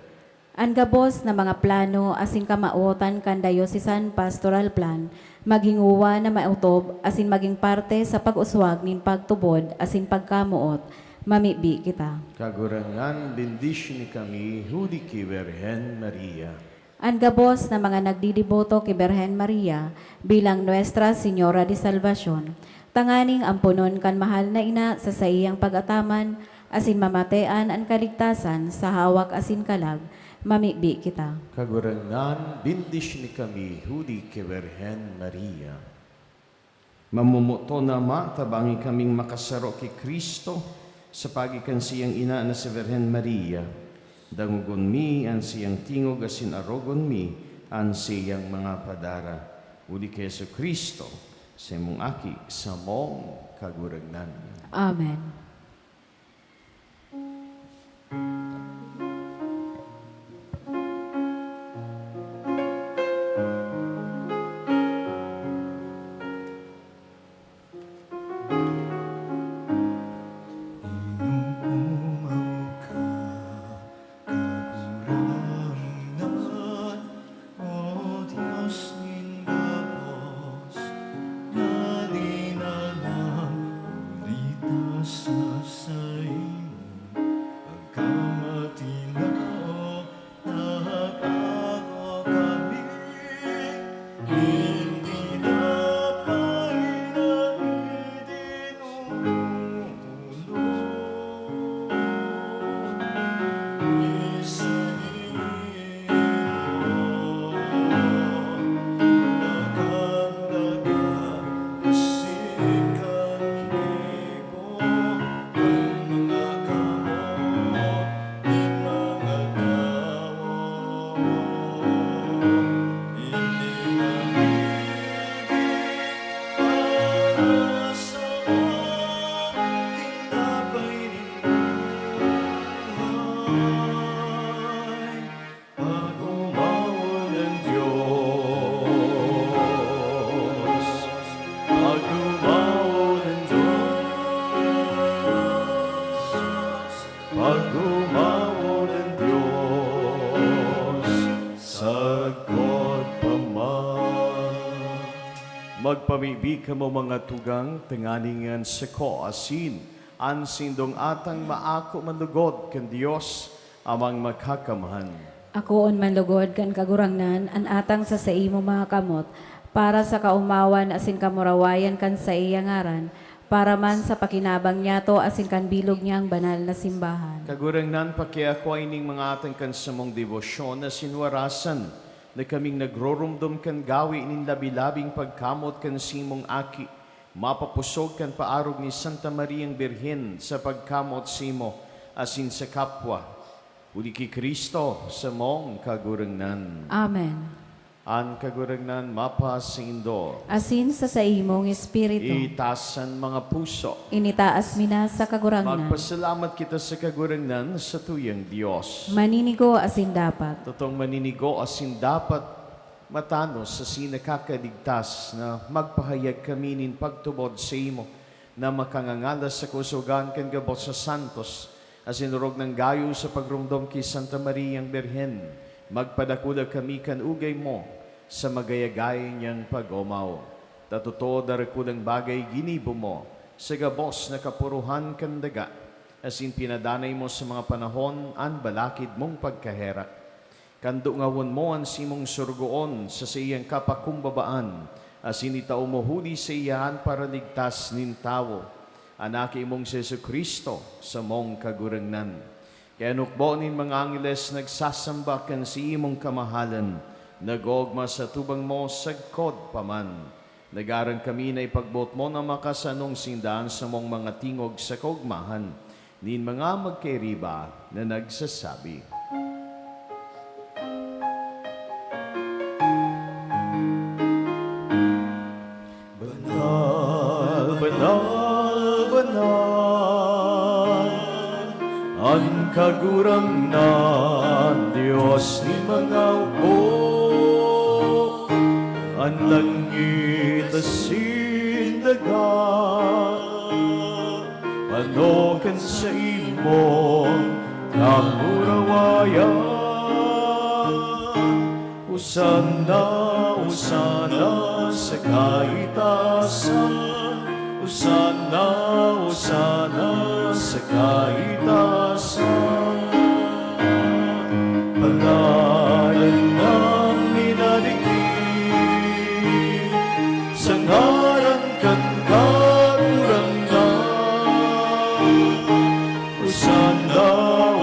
An gabos na mga plano asin kamawotan kan Diocesan Pastoral Plan maghingowa na maotob asin magin parte sa pag-uswag nin pagtubod asin pagkamoot, mamibi kita. Kagurangnan, bendisyoni kami huli ki Birhen Maria. An gabos na mga nagdideboto ki Birhen Maria bilang Nuestra Señora de Salvacion, tanganing amponon kan mahal na ina sa saiyang pag-ataman asin mamatean an kaligtasan sa hawak asin kalag, mamibi kita. Kagurangnan, bendisyoni kami huli ki Birhen Maria. Mamomoton na Ama, tabangi kaming makasaro ki Cristo sa pagi kan saiyang ina na si Birhen Maria. Dangogon mi an saiyang tingog asin arogon mi an saiyang mga padara. Huli ki Jesu-Cristo, saimong Aki, samong Kagurangnan. Amen. Inoomaw ka, Kagurangnan, O Dios nin gabos, na dinalang huli ta sa saimo pagkamatinaw, nag-ako kami nin tinapay na idinuno. Para sa tinapay nin buhay, pag-omawon an Dios. Pag-omawon an Dios. Pag-omawon an Dios, sagkod pa man. Magpamibi kamo, mga tugang, tanganing an sako asin an saindong atang maako man lugod kan Dios, Amang Makakamhan. Akoon man lugod kan Kagurangnan an atang sa saimo mga kamot, para sa kaomawan asin kamurawayan kan saiya ngaran, para man sa pakinabang niyato asin kan bilog niyang banal na simbahan. Kagurangnan, pakiakoa ining mga atang kan samong debosyon asin warasan na kaming nagroromdom kan gawe nin labi-labing pagkamot kan saimong Aki, mapapusog kan paarog ni Santa Mariang Birhen sa pagkamot saimo asin sa kapwa. Huli ki Cristo, samong Kagurangnan. Amen. An Kagurangnan mapasaindo. Asin sa saimong espiritu. Itaas an mga puso. Initaas mi na sa Kagurangnan. Magpasalamat kita sa Kagurangnan, sa tuyang Dios. Maninigo asin dapat. Totong maninigo asin dapat, matanos asin nakakaligtas na magpahayag kami nin pagtubod saimo, na makangangalas sa kaosogan kan gabos na santos, asin orog nang gayo sa pagromdom ki Santa Mariang Birhen, magpadakula kami kan ugay mo sa magayagay niyang pag-omaw. Ta totoo, darakulang bagay ginibo mo sa gabos na kapuruhan kan daga, asin pinadanay mo sa mga panahon an balakid mong pagkaherak. Kan dungawon mo an simong sorogoon sa saiyang kapakumbabaan, asin itao mo huli saiya an paraligtas nin tawo, an Aki mong si Jesu-Cristo, samong Kagurangnan. Kaya nukbo nin mga angeles nagsasamba kan saimong kamahalan, nag-oogma sa atubang mo sagkod pa man. Nag-aarang kami na ipagboot mo na makasanong sinda an samong mga tingog sa kaogmahan nin mga magkairiba na nagsasabi, "Banal, banal, banal, an Kagurangnan, Dios nin mga hukbo. An langit asin daga, ano kan saimong kamurawayan. Hosanna, Hosanna sa kaitaasan. Hosanna, Hosanna sa kaitaasan. Palayan ang minadigdi sa ngaran kan Kagurangnan. Hosanna,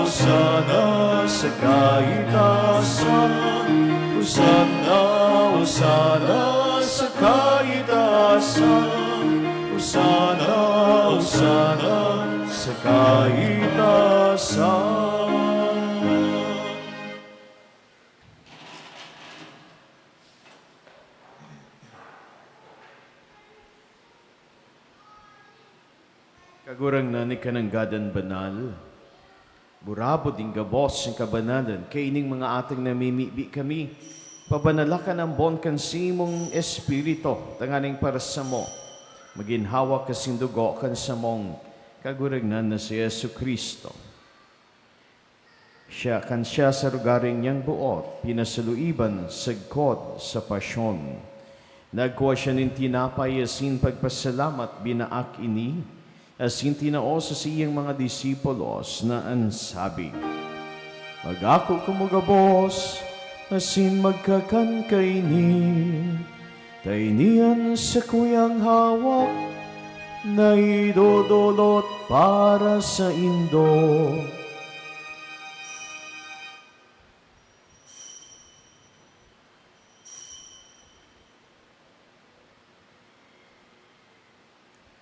Hosanna sa kaitaasan. Hosanna, Hosanna sa kaitaasan. Hosanna, Hosanna sa kaitaasan." Kagurangnan, ika nanggad an banal, burabod nin gabos nin kabanalan, kaining mga atang namimibi kami, pabanala kan ambon kan saimong Espiritu, tanganing para samo, magin hawak asin dugo kan samong Kagurangnan na si Jesu-Cristo. Siya, kan siya sa rogaring niyang boot, pinasaluiban sagkod sa pasyon. Nagkua siya nin tinapay asin pagpasalamat, binaak ini, asin tinao sa saiyang mga disipulos na an sabi, "Mag-ako kamo gabos, asin magkakan kaini. Ta ini an sakuyang hawak na idodolot para saindo."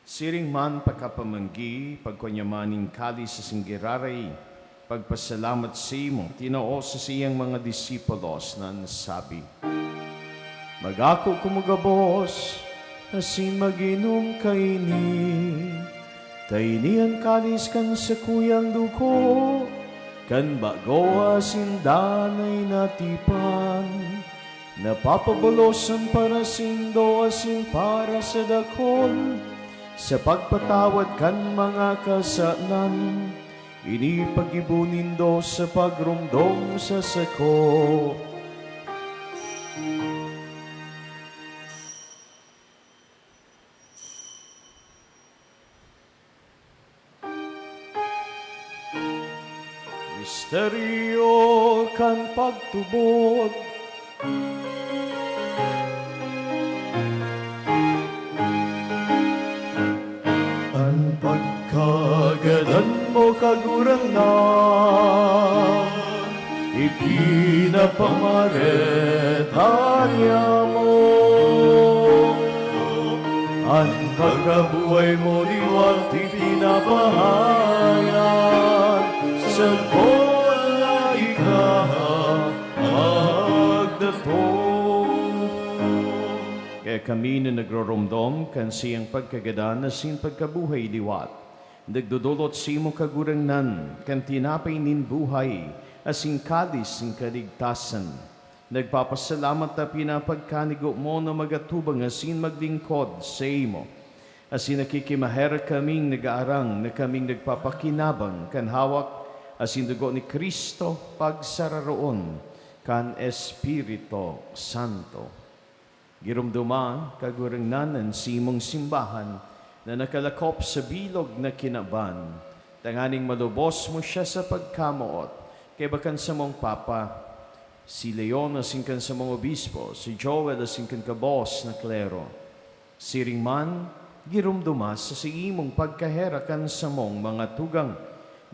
Siring man pakapamanggi, pagkua niya man nin kalis asin giraray, pagpasalamat saimo, tinao sa saiyang mga disipulos na an sabi, "Mag-ako kamo gabos, asin mag-inom kaini, ta ini an kalis kan sakuyang dugo, kan bago asin danay na tipan, na papabolosan para saindo asin para sa dakul, sa pagpatawad kan mga kasalan. Ini pag-ibo nindo sa pagromdom sa sako." Misteryo kan pagtubod. An pagkagadan mo, Kagurangnan, ipinapamaret niamo. An pagkabuhay mo liwat ipinapahayag, sagkod na ika magdatong. Kaya kami na nagroromdom kan saiyang pagkagadan asin pagkabuhay liwat, nagdodolot saimo, Kagurangnan, kan tinapay nin buhay asin kalis nin kaligtasan. Nagpapasalamat ta pinapagkanigo mo na magatubang asin maglingkod saimo. Asin nakikimaherak kaming nag-aarang na kaming nagpapakinabang kan hawak asin dugo ni Cristo, pagsararoon kan Espiritu Santo. Giromdoma, Kagurangnan, an saimong simbahan na nakalakop sa bilog na kinaban, tanganing malubos mo siya sa pagkamoot kaiba kan samong Papa, si Leon asin kan samong obispo, si Joel asin kan gabos na klero. Siring man, giromdoma sa saimong pagkaherak kan samong mga tugang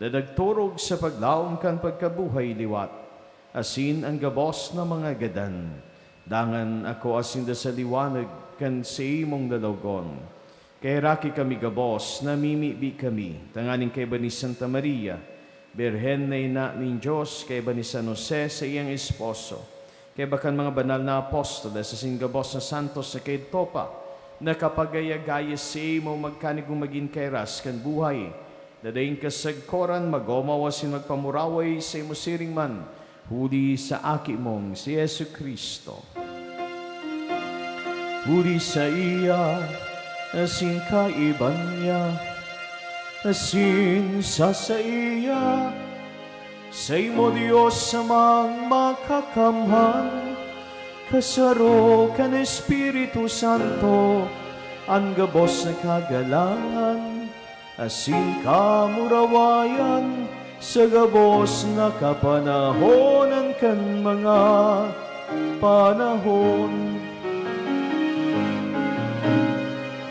na nagturog sa paglaom kan pagkabuhay liwat, asin an gabos na mga gadan. Dangan akoa sinda sa liwanag kan saimong lalawogon. Kaheraki kami gabos, namimibi kami, tanganing kaiba ni Santa Maria, Birhen na ina nin Dios, kaiba ni San Jose, saiyang esposo, kaiba kan mga banal na apostoles asin gabos na santos na kaidto pa, nakapagaya-gaya saimo magkanigong magin kairas kan buhay, na daing kasagkoran magomaw asin magpamuraway saimo siring man, huli sa Aki mong si Jesu-Cristo. Huli saiya, asin kaiba niya, asin sa saiya, saimo, Dios Amang Makakamhan, kasaro kan Espiritu Santo, an gabos na kagalangan, asin kamurawayan sa gabos na kapanahonan kan mga panahon.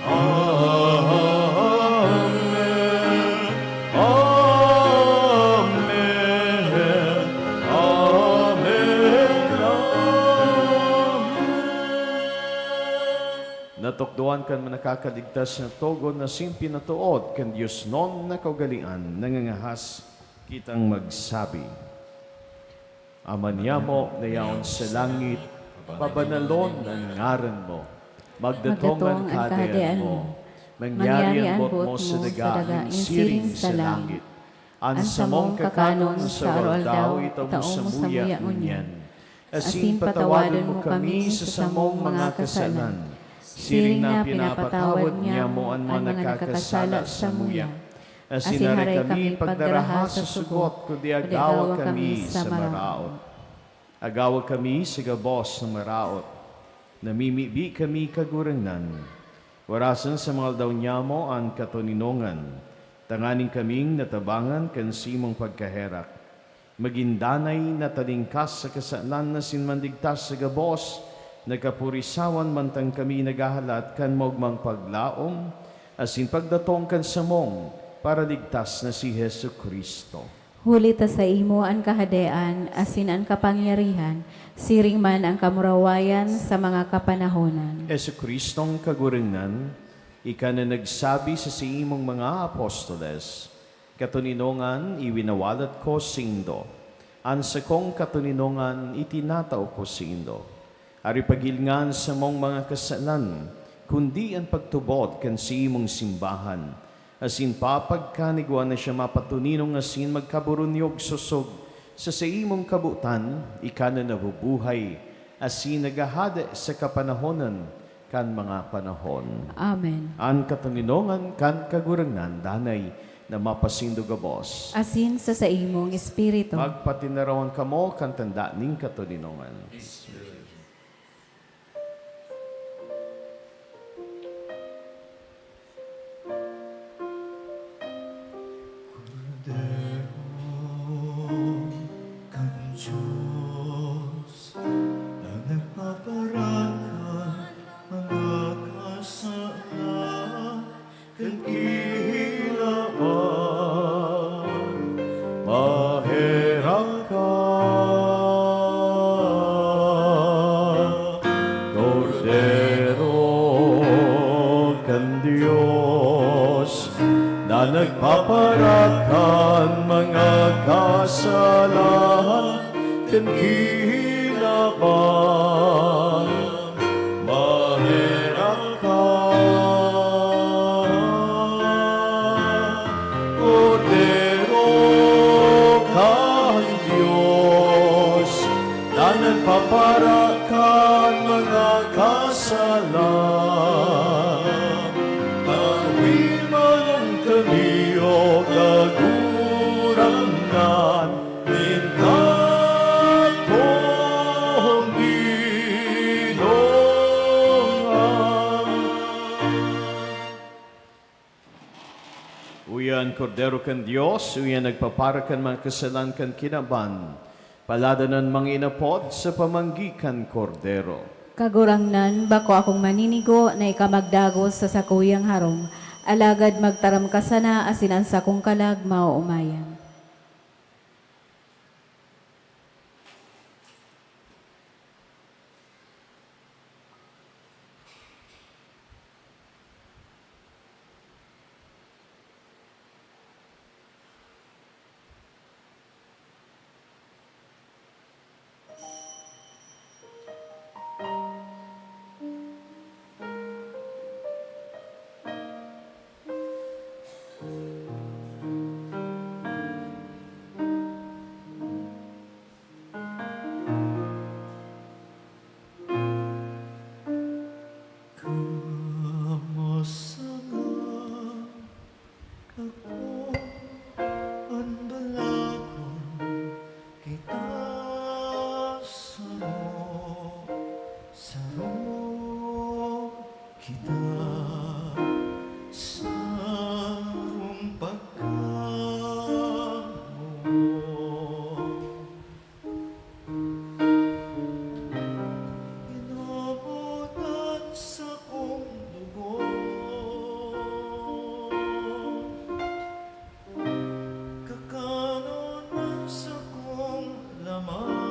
Amen. Amen. Amen. Amen. Natukdoan kan mga nakakaligtas na togon na simpin na tood kan diosnon na kaugalean, nangangahas kitang magsabi, "Ama niamo na yaon sa langit, pabanalon an ngaran mo. Magdatong an kahadean mo. Mangyari an boot mo sa daga nin siring sa langit. An samong kakanon sa aroaldaw itao mo samuya ngunyan. Asin patawadon mo kami sa samong mga kasalan, siring na pinapatawad niamo an mga nakakasala samuya. Asin hare kami pagdaraha sa sugot, kundi agawa kami sa maraot. Agawa kami sa gabos na maraot. Namimibi kami, Kagurangnan, warasan sa mga aldaw niamo an katoninongan, tanganing kaming natabangan kan saimong pagkaherak, magin danay na talingkas sa kasalan asin manligtas sa gabos na kapurisawan, mantang kami naghahalat kan maogmang paglaom asin pagdatong kan samong Paraligtas na si Jesu-Cristo." Huli ta saimo an kahadean asin an kapangyarihan, siring man an kamurawayan sa mga kapanahonan. Jesu-Cristong Kagurangnan, ika na nagsabi sa saimong mga apostoles, "Katoninongan iwinawalat ko saindo, an sakong katoninongan itinatao ko saindo." Ari, paghilinga an samong mga kasalan, kundi an pagtubod kan saimong simbahan, asin papagkanigwa na siya mapatoninong asin magkaburunyog sosog sa saimong kabotan, ika na nabubuhay asin naghahade sa kapanahonan kan mga panahon. Amen. An katoninongan kan Kagurangnan danay na mapasaindo gabos. Asin sa saimong espiritu. Magpatinarawan kamo kan tanda nin katoninongan. Kordero kan Dios, na nagpaparan kan mga kasalan kan kinaban, maherak ka. Kordero kan Dios, na nagpaparak kan mga kasalan kan kinaban, maherak ka. Kordero kan Dios, na nagpaparak kan mga kasalan, pawi man kami, O Kagurangnan, nin katoninongan. Uya an Kordero kan Dios, uya an nagpaparak kan mga kasalan kan kinaban. Paladanan mga inapod sa pamanggi kan Kordero. Kagurangnan, bako akong maninigo na ika magdagos sa sakuyang harong, alagad magtaram ka sana asin an sakong kalag maoomayan. Kamo sana ako an balagon, kita saro, saro kita, sarong pagkamoot. Inomotan sakong dugo, kakanon an sakong laman.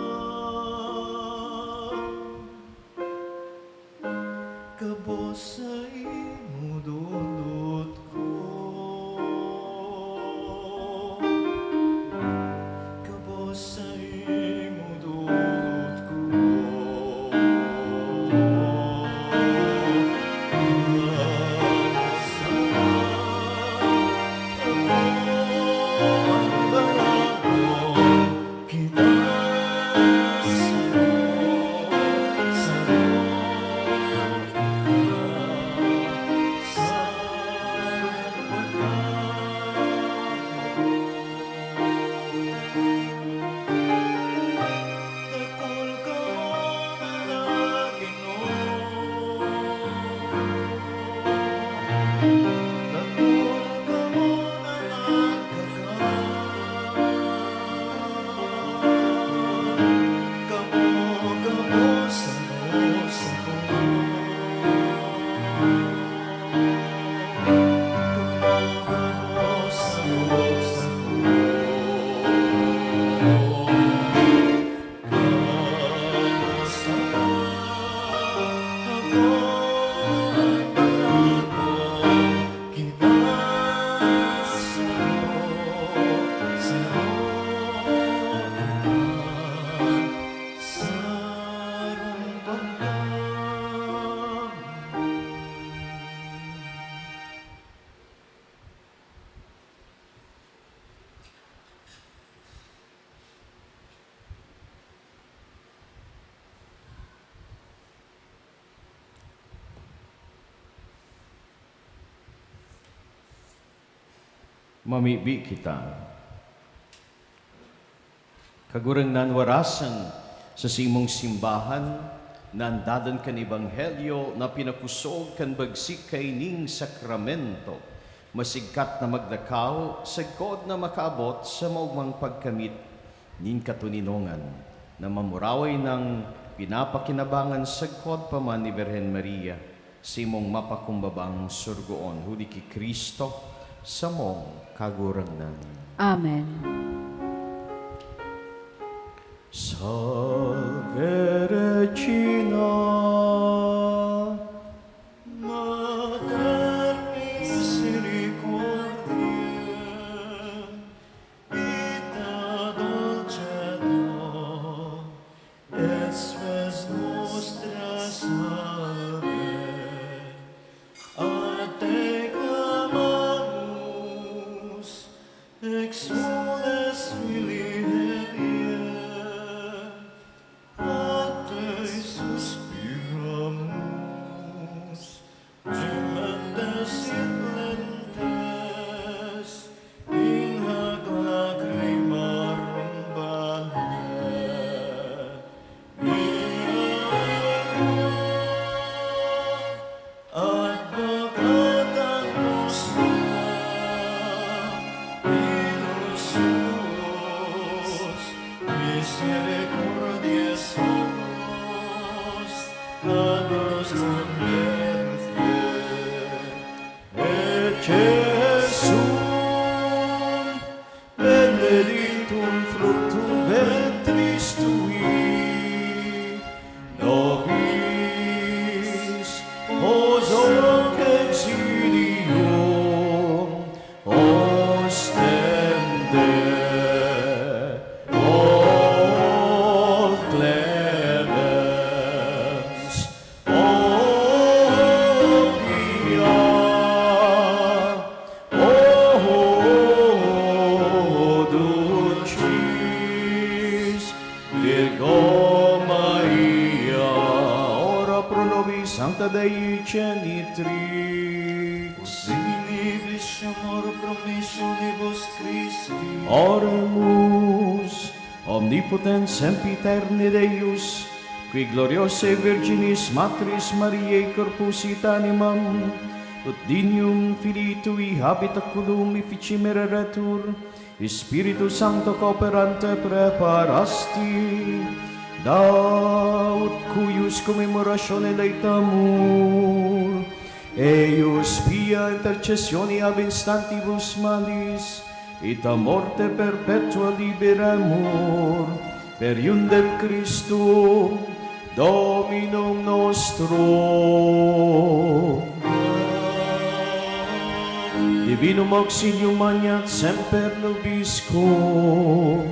Gabos saimo dodot ko. Gabos saimo dodot ko. Gabos saimo dodot ko. Kita saro, saro kita, sa pagkamoot. Dakul kamo na nag-inom. Dakul kamo na nagkakan. Kamo, kamo, saro, saro. Kamo, kamo, saro, saro. Mamibi kita. Kagurangnan, warasan sa simong simbahan, na andadan kan ebanghelyo na pinakosog kan bagsik kaining sakramento, masigkat na magdakaw, sagkod na makaabot sa maogmang pagkamit nin katoninongan na mamuraway nang pinapakinabangan sagkod pa man ni Birhen Maria, sa imong mapakumbabang sorogoon, huli ki Cristo, samong Kagurangnan. Amen. Salve Regina, Mater Misericordiae, Vita Dulcedo, Spes nostra salve, a te clamamus, exsules filii Helii, a te suspiramus, gementes et laentes, in hac lacrimarum valle. Advocatam nostra, illos Benedictum fructum ventris tui, nobis, Hosanna exilium ostende, o clemens, o pia, o dulcis Virgo Maria, ora pro nobis Sancta Dei Genitrix. Signi amor promissionibus Christi. Oremus. Omnipotens sempiterni Deus, qui gloriosae Virginis Matris Mariae corpus et animam, ut dignum filii tui habitaculum efficimeraretur, Spiritu Sancto cooperante preparasti, da ut cuius commemoratione laetamur, eius pia intercessione ab instantibus malis, et a morte perpetua liberemur, per iundem Christum, Dominum nostrum. Divinum auxilium maneat semper nobiscum.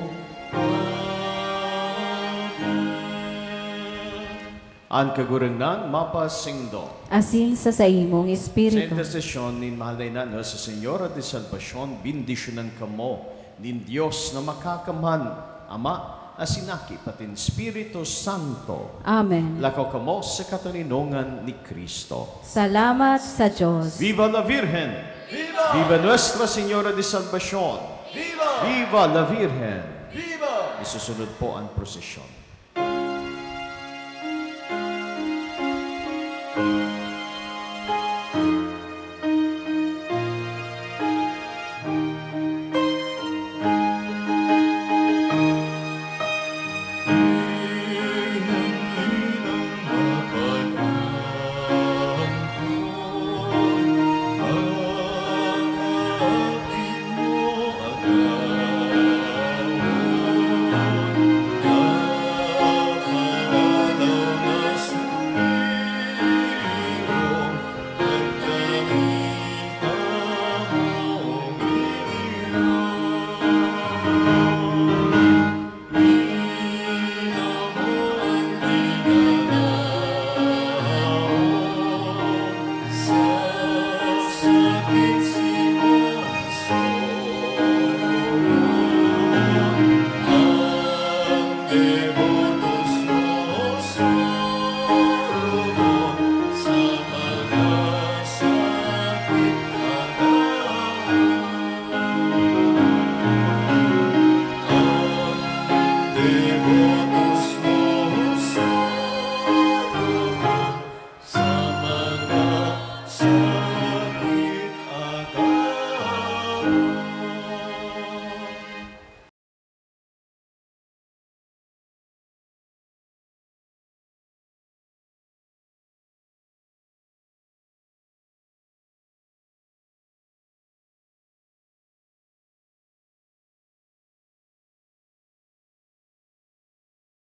An Kagurangnan mapasaindo. Asin sa saimong Sa espiritu. Intersesyon nin Mahal na Ina na sa Señora de Salvacion, bendisyonan kamo nin Dios na Makakamhan, Ama, asin Aki, patin Espiritu Santo. Amen. Lakaw kamo sa katoninongan ni Cristo. Salamat sa Diyos. Viva la Virgen! Viva! Viva Nuestra Señora de Salvacion! Viva! Viva la Virgen! Viva! Isusunod po ang prosesyon.